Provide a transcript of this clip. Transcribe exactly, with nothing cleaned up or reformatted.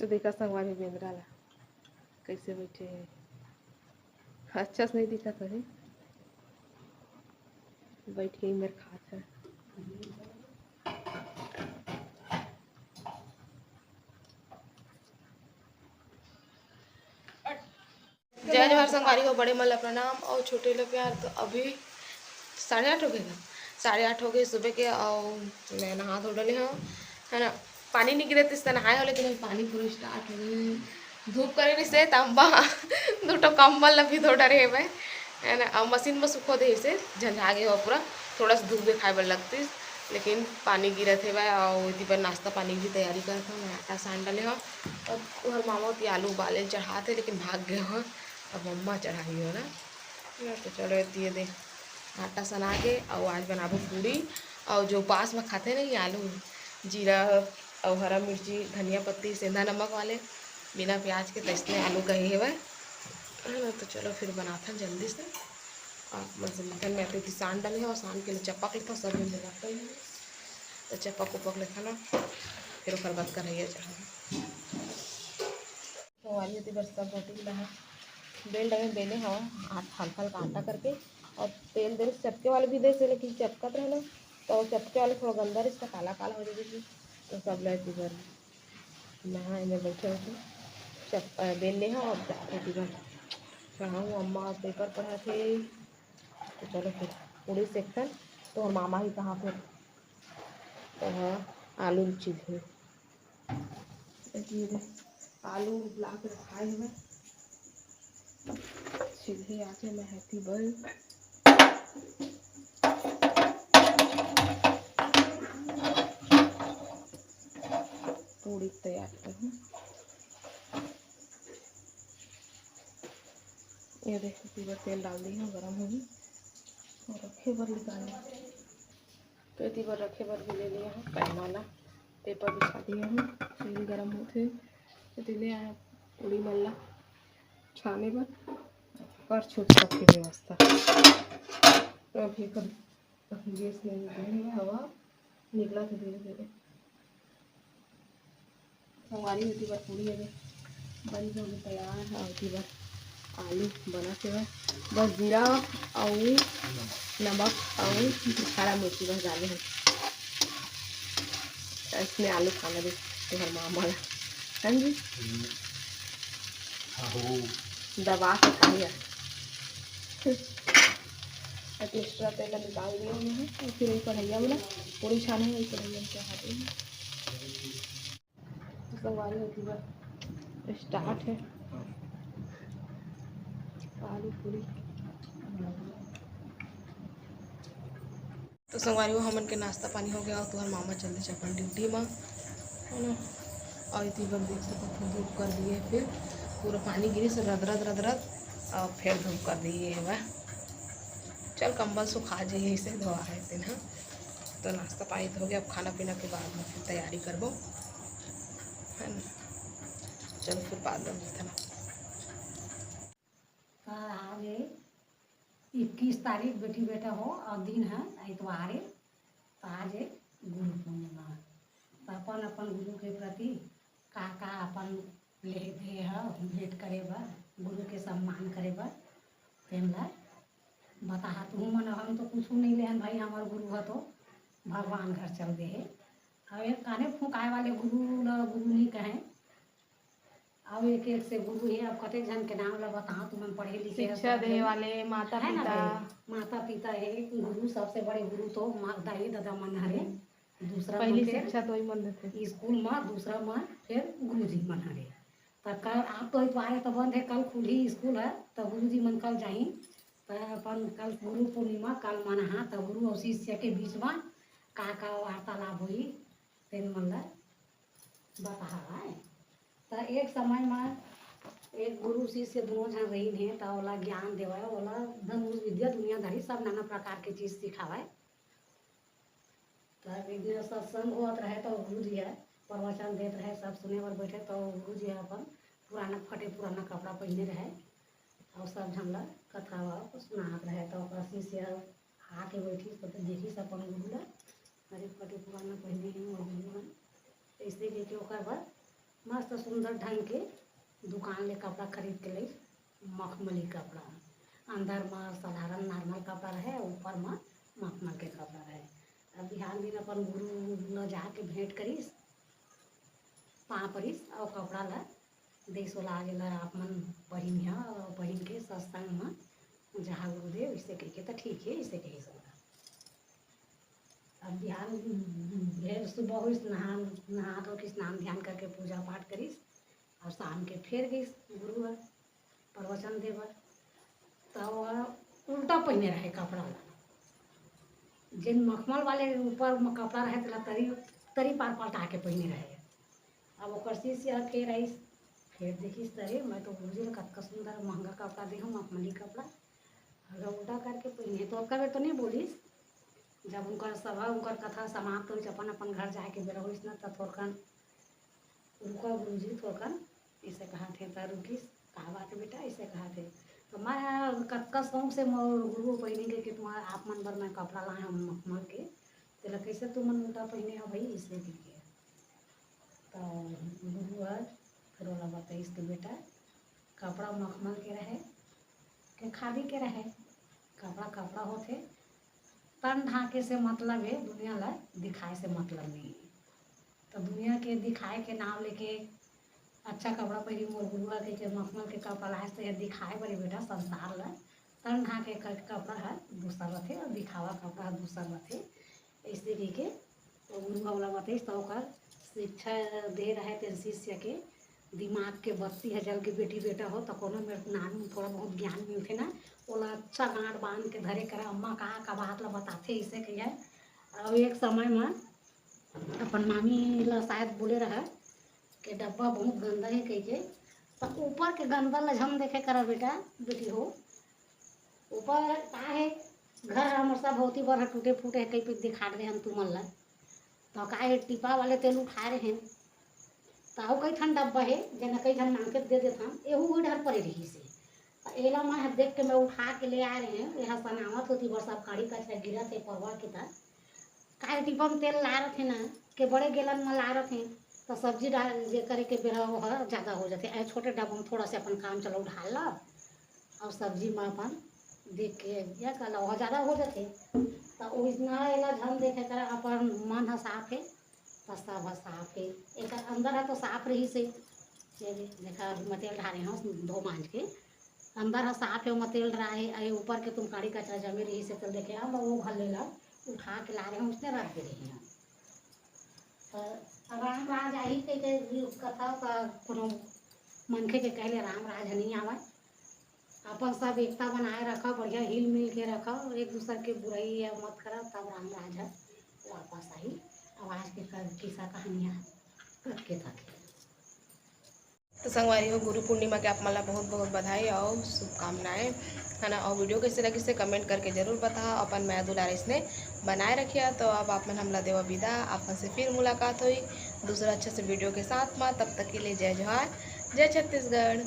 तो देखा संगवारी बेंदरा ला कैसे बैठे हे, अच्छा से नहीं दिखत होही, बैठ के ही मेर खात हे। जय जोहार संगवारी हो, बड़े मन ला प्रणाम और छोटे ला प्यार। तो अभी साढ़े आठ हो गए ना, साढ़े आठ हो गए सुबह के, और मैं नहा धो डले हूँ, है ना। पानी नहीं गिरत इस नहाए हो, लेकिन अभी पानी पूरा स्टार्ट हो गए। धूप करे रहिसे तम्बा दो ठो कम्बल ला भी धो डरे हे मैं, है ना। और मशीन में सुखो दे से झंझा गए हो पूरा, थोड़ा सा धूप दिखाए बर लगती, लेकिन पानी गिरत हे भाई। और इति बर नाश्ता पानी की तैयारी करत हूँ, मैं आटा सान डले हूँ। और तुहर मामा तो आलू उबाले चढ़ात हे, लेकिन भाग गए हो, अब मम्मा चढ़ाई हो ना। तो चलो, ये दे आटा सना के, और आज बनाबो पूड़ी। और जो उपास में खाते नहीं आलू, जीरा और हरा मिर्ची, धनिया पत्ती, सेंधा नमक वाले, बिना प्याज के, तैसने आलू कहे हेवय, है ना। तो चलो फिर बनाथन जल्दी से। और मशीन में तो सान डले हो, सान के लिए चपक लेता, सब मिला कर। तो चपक उपक लेता ना, फिर ओकर बाद कढ़ैया चढ़ा। तो वाली होती बस सब रोटी ला बेल डले, बेले हो, आट हल्का हल्का आटा करके, और तेल दे चपके वाले भी दे से, लेकिन चपकत रहे ना, तो चपके वाले थोड़ा गंदा रहे, काला काला हो जाती थी। तो सब ला इति बर नहा एमे बैठे होते, चप-, अ, बेल ले हो, और जाते इति बर चढ़ाऊँ। अम्मा पेपर पढ़ा थे, तो चलो फिर पूड़ी सेकथन। तो मामा ही कहाँ फिर, तो हाँ, आलू छिलही। ये दे, आलू उबला के रखाए हवे, छिलही आचे मैं हैती बर। पूड़ी तैयार करूँ। ये देखो, पूरा तेल डाल दी हूँ, गरम होगी और रखे बर निकाल ली। तो एती बर रखे बर भी ले लिया हूँ पैना ला, पेपर बिछा दिया हूँ, तेल गरम होथे। तो ले आया पूड़ी मन ला छाने बर, कर छूट तक की व्यवस्था। तो अभी एकर गैस में निकले हवा निकला थे धीरे धीरे। संगवारी होती बर पूड़ी हवे बन के होगे तैयार है। होती बर आलू बना के बस, बस जीरा अउ नमक अउ हरा मिर्ची बस डाले हैं। तो इसमें आलू खाना दे तुम्हारे मामा ला, है जी? दबा के खाइए। एक्स्ट्रा तेल निकाल दिए हमने हैं, और फिर वही कढ़ैया में ना पूड़ी छाने हैं, वही कढ़ैया में चढ़ा देंगे। तो संगवारी होती बा, स्टार्ट है आलू पूड़ी। तो संगवारी हो, हमन के नाश्ता पानी हो गया और तुम्हारे मामा चल दे अपन ड्यूटी में, है ना। और इतनी बार देख सकते हो, धूप कर दिए, फिर पूरा पानी गिरी से रदरद रदरद, और फिर धूप कर दिए है वह। चल, कंबल सुखा जाइए, इसे धोआ है दिन, हाँ। तो नाश्ता पानी तो हो गया, अब खाना पीना के बाद में फिर तैयारी करबो, है ना। चल, फिर बाद में मिलते ना। आज इक्कीस तारीख बेटी बेटा हो, और दिन है इतवार है, तो आज है गुरु पूर्णिमा। तो अपन अपन गुरु के प्रति का का अपन लेहे दे ह भेंट करे बर, गुरु के सम्मान करे बर, तेन ला बताहा। तुहू मन, हम तो कुछ नहीं लेहन भाई, हमार गुरु ह तो भगवान घर चल दे हे। और एक काने फुकाए वाले गुरु ल गुरु नहीं कहें। और एक एक से गुरु है, अब कतेक झन के नाम ला बताहा, तुमन पढ़े लिखे शिक्षा दे वाले माता पिता। माता पिता है गुरु, सबसे बड़े गुरु तो माँ, दाई दादा मन हरे। दूसरा पहली शिक्षा तो ही मन देते स्कूल में, दूसरा में फिर गुरु जी मन हरे। तब कल आप तो इतवार है तो बंद है, कल खुलही स्कूल है तो गुरु जी मन कल जाही। तो अपन कल गुरु पूर्णिमा कल मनाहा, तो गुरु और शिष्य के बीच में का का वार्तालाप होई, तेन मन ला बताहा है। तो एक समय में एक गुरु शिष्य दोनों झन रहिन हे, तो ओला ज्ञान देवय, ओला धनुष विद्या दुनियादारी सब नाना प्रकार के चीज सिखावय। तो एक दिन सत्संग होत रहे, तो गुरु जी है प्रवचन देत रहे, सब सुने बर बैठे, तो गुरु जी अपन पुराना फटे पुराना कपड़ा पहने रहे और सब झन ला कथा सुनात रहे। तो ओकर शिष्य आके बैठिस, तो देखिस अपन गुरु ला, अरे फटे पुराना पहने हे मोर गुरु मन, ऐसे लेके ओकर बर मस्त सुंदर ढंग के दुकान ले कपड़ा खरीद के लई, मखमली कपड़ा। अंदर म साधारण normal कपड़ा रहे, ऊपर म मखमल के कपड़ा रहे। अब बिहान दिन अपन गुरु ल जाके भेंट करिस, पाँव परिस अउ कपड़ा ल देस ओला, आज एला आप मन पहिनिहा, अउ पहिन के सत्संग म जहा गुरुदेव, इसे कहिके त ठीक हे, इसे कहिस ओला। अब बिहान भेर सुबह होइस, नहा, नहा धो के स्नान ध्यान करके पूजा पाठ करिस अउ शाम के फेर गइस गुरु ह प्रवचन दे बर। त ओह उल्टा पहिने रहे कपड़ा ला, जेन मखमल वाले ऊपर म कपड़ा रहे तेला तरी, तरी पार पलटा के पहिने रहे। अब ओकर शिष्य ह फेर आइस, फेर देखिस, "अरे, मैं तो गुरुजी ल कतका सुंदर महंगा कपड़ा दे हूँ, मखमली कपड़ा, अगर उल्टा करके पहिने।" तो ओकर बेर तो नहीं बोलिस, जब उनकर सभा, उनकर कथा समाप्त होइस, अपन अपन घर जाए के बेरा होइस ना, त थोरकन, "रुका गुरुजी, थोरकन," इसे कहा थे, त रुकिस, "का बात है बेटा?" इसे कहा थे। तो मैं कतका शौक से मोर गुरु पहिने के, कि तुम्हारा, आप मन बर मैं कपड़ा लाए हूँ मखमल के, तेला कैसे तुमन उल्टा पहिने हो भाई, इसे कहिके। तो गुरु हर फिर ओला बताइस कि बेटा, कपड़ा मखमल के रहे के खादी के रहे, कपड़ा कपड़ा होथे, तन ढांके से मतलब हे, दुनिया ला दिखाए से मतलब नहीं हे। तो दुनिया के दिखाए के नाम लेके अच्छा कपड़ा पहिरी मोर गुरुआ कहिके मखमल के कपड़ा लाए, तो ये दिखाए बर बेटा संसार ला। तन ढांके के कपड़ा ह दूसर रथे और दिखावा कपड़ा ह दूसर रथे। ऐसे कहिके तो गुरु ह ओला बताइस, तो ओकर शिक्षा दे रहे तेन शिष्य के दिमाग के बत्ती ह जल के, "बेटी बेटा हो, तो कोनो मेर नान थोड़ा बहुत ज्ञान मिलथे ना, ओला अच्छा गांठ बांध के धरे करा, अम्मा का का बात ला बताथे," इसे कहिए। और एक समय में अपन मामी ला शायद बोले रहा कि डब्बा बहुत गंदा है कहिके, तो ऊपर के गंदा ला झन देखे करा बेटा, बेटी हो, ऊपर का है, घर हमर सब होती बर टूटे फूटे है, कई पे दिखा रहे हम तुमन ला, तो का है, टिपा वाले तेल उठा रहे हैं, तो अउ कई ठन डब्बा है, जेना कई झन मांगथे दे देथन, एहू उही डहर परे रहिस हे। त एला मैं ह देख के मैं उठा के ले आए रहे हूँ। एहा सनावत होती बर सब काड़ी कचरा गिरत हे परवा के त। काहे टिपा म तेल ला रथे ना, के बड़े गैलन म ला रथे, त सब्जी डाल जे करे के बेरा ओह जादा हो जाथे। ए छोटे डब्बा म थोड़ा से अपन काम चलाऊ ढाल ला, अउ सब्जी म अपन देख के या कला ओह जादा हो जाथे। त ओइसना एला झन देखे कर अपन मन ह साफ हे। त सब ह साफ हे। एकर अंदर ह तो साफ रहिस हे। ये दे, देखा, अभी मैं तेल डारे हूँ धो मांज के। अंदर ह साफ हे, ओमा तेल डारे हे। अरे ऊपर के तुम काड़ी कचरा जमे रहिस हे, तेल देखे हम वो घर ले ला उठा के ला रहे हैं, उसने रख दे रहे हैं। तो राम राज आही कह के कथा का कोनो मनखे के कहले राम राज ह नहीं आवे। अपन सब एकता बनाए रखा, बढ़िया हिल मिल के रखा, एक दूसर के बुराई या मत करा, तब राम राज ह वापस आही। अब आज के क-, किस्सा कहानियाँ कब के तक हे। तो संगवारी हो, गुरु पूर्णिमा के आप मन ला बहुत बहुत बधाई और शुभकामनाएं, है ना। और वीडियो कैसे लगिस हे कमेंट करके जरूर बताओ, अपन मया दुलार इसने बनाए रखिया। तो अब आप मन हमला देवा विदा, आप मन से फिर मुलाकात होई दूसरा अच्छा से वीडियो के साथ में। तब तक के लिए जय जोहार, जय छत्तीसगढ़।